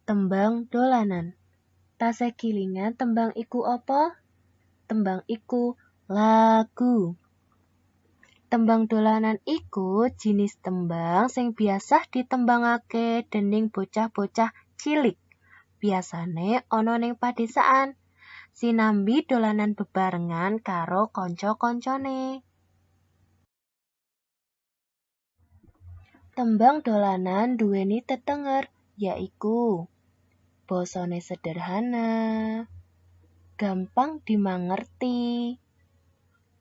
Tembang dolanan. Tasih kelingan tembang iku apa? Tembang iku lagu. Tembang dolanan iku jinis tembang sing biasa ditembangake dening bocah-bocah cilik. Biasane ana ning padesaan, sinambi dolanan bebarengan karo kanca-kancane. Tembang dolanan duweni tetenger, yaiku basane sederhana, gampang dimangerti,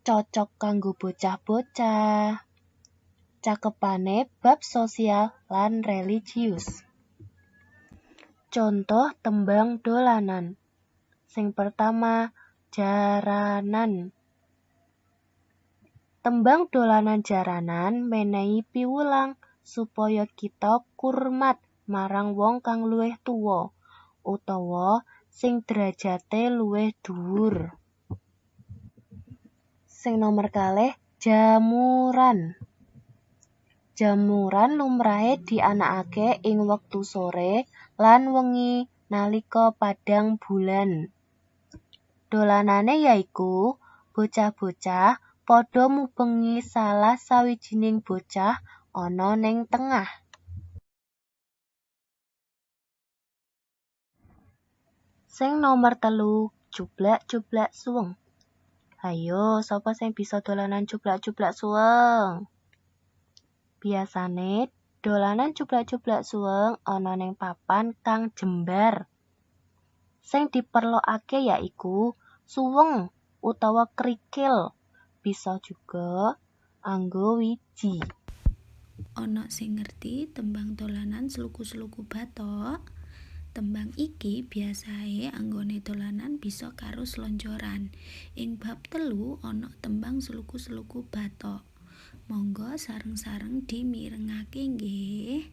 cocok kanggo bocah-bocah, cakepane bab sosial lan religius. Contoh tembang dolanan. Sing pertama, jaranan. Tembang dolanan jaranan menehi piwulang supaya kita kurmat marang wong kang luwih tuwa utawa sing derajate luwih dhuwur. Sing nomer kalih, jamuran. Jamuran lumrahe dianakake ing wektu sore lan wengi nalika padhang bulan. Dolanane yaiku bocah-bocah padha mubengi salah sawijining bocah ana ning tengah. Sing nomer telu, cublak-cublak suweng. Hayo, sapa sing bisa dolanan cublak-cublak suweng? Biasane dolanan cublak-cublak suweng ana ning papan kang jembar. Sing diperlokake yaiku suweng utawa krikil, bisa juga anggo wiji. Ana sing ngerti tembang dolanan sluku-sluku bathok? Tembang iki biasae anggone dolanan bisa karo slonjoran. Ing bab 3 ana tembang sluku-sluku bathok. Monggo sareng-sareng dimirengake nggih.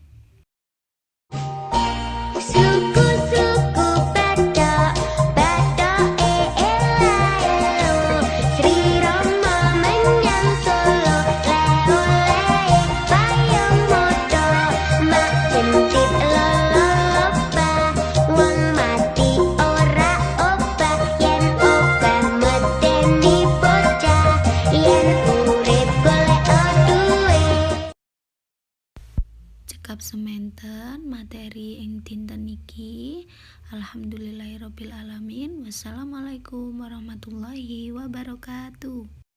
Sluku-sluku bathok, bathoke ela-elo, Sri Rama menyang Solo, le-oleh payung moto, mak jentit lololoba, wong mati ora obah, yen obah medeni bocah, yen urip golek duwe. Cekap sementen materi ing dinten niki. Alhamdulillahirabbil alamin. Wassalamualaikum warahmatullahi wabarakatuh.